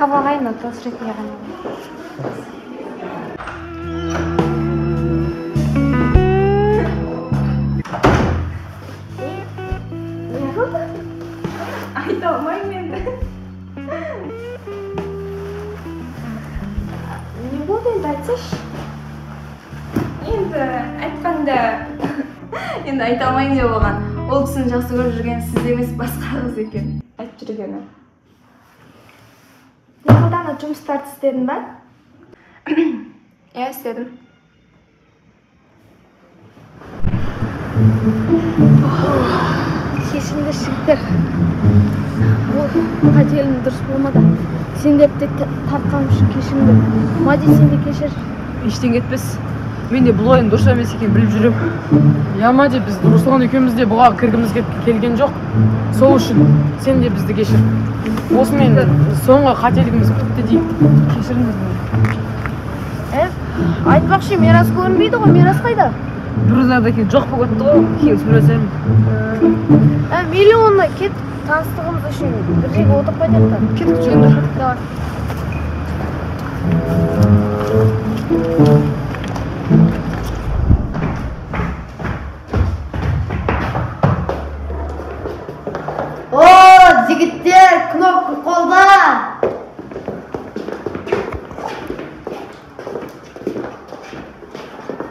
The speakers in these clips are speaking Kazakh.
Қабыл ағай, мына дос ретінде ғана. Не қылды? Айта алмаймын енді. Не болды енді, айтсайшы. Енді айтқанда, енді айта алмаймын деп болған. Ол кісіні жақсы көріп жүрген сіз емес, басқа қыз екен. Айтып жүргені. Не қылды, ана жұмыстарды істедің ба? Иә, істедім. Кешіріңдер, жігіттер. Бұл қателігім дұрыс болмады. Сендерді тартқаным үшін кешіріңдер. Мади, сен де кешір. Ештеңе етпес. Мен де бұл ойын дұрыс емес екенін біліп жүремін. Иә, Мади, біз Руслан екеуміз де бұға кіргіміз келген жоқ. Сол үшін сен де бізді кешір. Осымен соңғы қателігіміз бітті дейік. Кешіріңіз мені. Айтпақшы, Мирас көрінбейді ғой, Мирас қайда? Бір ұзардан кейін жоқ болып кетті ғой, кейін сөйлесемін. Миллионына кет, таныстығымыз үшін бір жерге отырып қайтайық та. Кеттік, жүріңдер. Давай. О, жігіттер, кнопка қолда.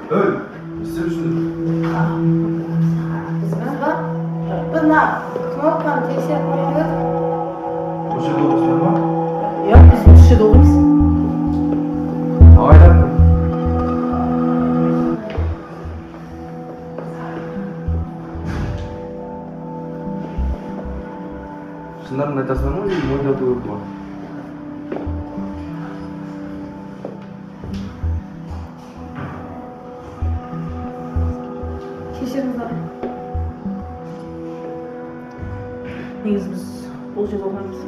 Ей, не істеп жүрсіңдер? Біз ба? Біз мына кнопканы тексеріп көріп едік. Осы жерде оқисыңдар ма? Иә, біз осы жерде оқимыз. Ағайлар. Шындарыңды айтасыңдар ма, или мойындату керек па? Кешіріңіз ағай. Негізі біз бұл жерде оқимыз.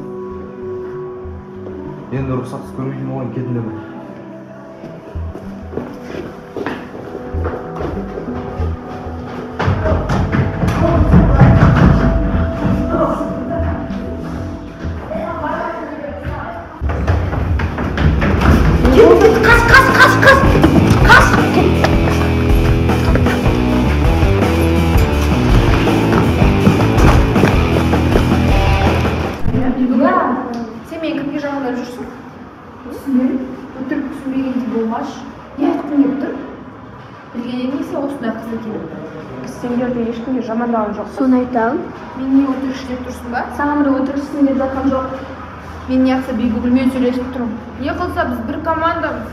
Енді рұқсатсыз көрмейтін болған, кетіңдер. Қаш, қаш, қаш, қаш, қаш. Сен мені кімге жамандап жүрсің? Түсінбедім. Өтірік түсінбегендей болмашы. Не айтқың келіп тұр? Білген едің сен осындай қыз екенін. Біз сендерді ешкімге жамандаған жоқпыз. Соны айтамын. Мен не өтірікші деп тұрсың ба? Саған бір өтірікшісің деп жатқан жоқ. Мен неғылса Бибігүлмен сөйлесіп тұрмын. Не қылса біз бір командамыз.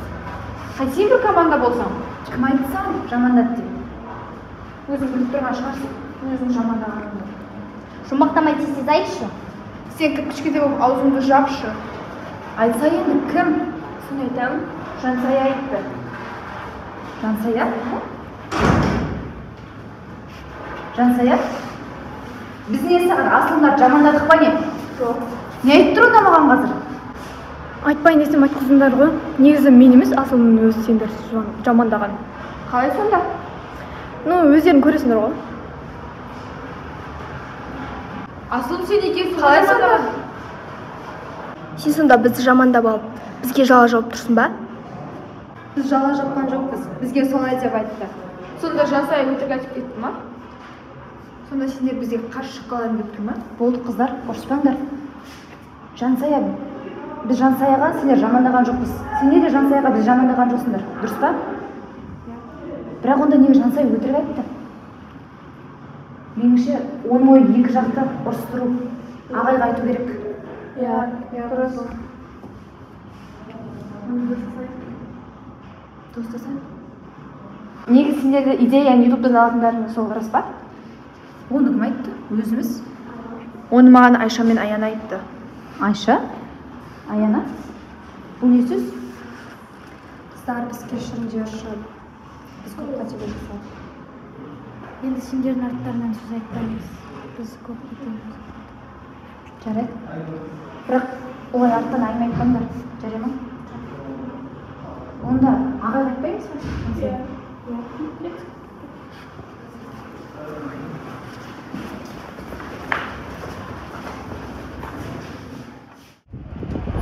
Қайтейін бір команда болсам? Кім айтты саған жамандады деп? Өзің біліп тұрған шығарсың, өзің жамандағаныңды. Жұмбақтамай тез-тез айтшы. Сен кіп-кішкентай болып аузыңды жапшы. Айтса енді кім? Соны айтамын, Жансая айтты. Жансая? Жансая? Біз не саған асылымдарды жамандадық па не? Жоқ. Не айтып тұр онда маған қазір? Айтпайын десем айтқызыңдар ғой. Негізі мен емес, Асылымның өзі сендерді жамандаған. Қалай сонда? Ну, өздерің көресіңдер ғой. Асылым сен екенсің. Қалай сонда? Сен сонда бізді жамандап алып, бізге жала жауып тұрсың ба? Біз жала жапқан жоқпыз, бізге солай деп айтты. Сонда Жансая өтірік айтып кетті ма? Сонда сендер бізге қарсы шыққыларың келіп тұр ма? Болды қыздар, ұрыспаңдар. Жансая, біз Жансаяға сендер жамандаған жоқпыз. Сендер де Жансаяға біз жамандаған жоқсыңдар, дұрыс па? Бірақ онда неге Жансая өтірік айтты? Меніңше, оның ойы екі жақты ұрыстыру, ағайға айту керек. Иә, дұрыс. Достасайық. Негізі сендерді идеяны ютубтан алатындарың сол рас па? Оны кім айтты? Өзіміз. Оны маған Айша мен Аяна айтты. Айша? Аяна? Бұл не сөз? Қыздар, біз кешіріңдерші. Біз көп қателік жасадық. Енді сендердің арттарынан сөз айтпаймыз. Біз көп қателік жасадық. Жарайды. Бірақ олай арттан әңгіме айтпаңдар. Жарай ма? Онда ағайға айтпаймыз ба? Иә.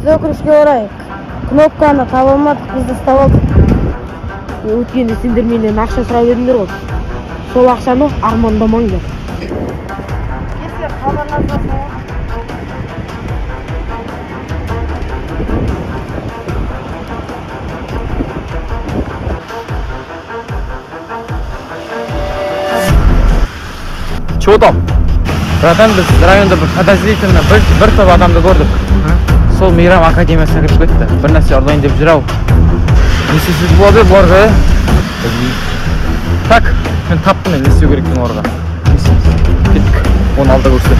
Біз өкінішке орай кнопканы таба алмадық, бізді ұстап алдық. Өткенде сендер менен ақша сұрап едіңдер ғой. Сол ақшаны армандамаңдар. Кесе хабарласасың. Чего там? Братан, біз районда бір подозрительно бір топ адамды көрдік. Сол Мейрам академиясына кіріп кетті. Бір нәрсе ұрлайын деп жүр ау. Не істесек болады бұларға? Так, мен таптым енді не істеу керек екенін оларға. Не істейміз? Кеттік. Оны алда көрсет.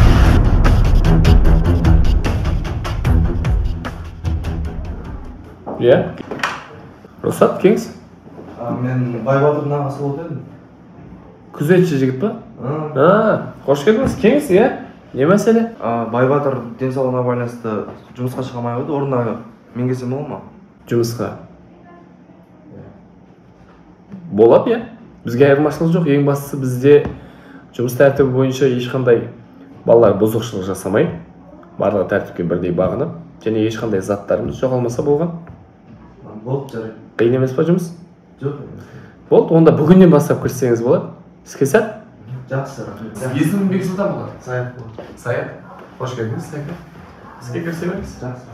Иә. Рұқсат, келіңіз. Мен Байбатырдың ағасы болып едім. Күзетші жігіт па? Қош келдіңіз, келіңіз, иә? Не мәселе? Байбатыр денсаулығына байланысты жұмысқа шыға алмай қойды, орнына мен келсем бола ма? Жұмысқа? Болады, иә. Бізге айырмашылық жоқ. Ең бастысы бізде жұмыс тәртібі бойынша ешқандай балалар бұзықшылық жасамай, барлығы тәртіпке бірдей бағынып, және ешқандай заттарымыз жоғалмаса болған. Болды, жарайды. Қиын емес па жұмыс? Жоқ. Болды, онда бүгіннен бастап кірсеңіз болады. Іске сәт? Жақсы, рахмет. Есімім Бексұлтан болады. Саят болады. Саят, қош келдіңіз, Саят. Іске кірісе беріңіз. Жақсы.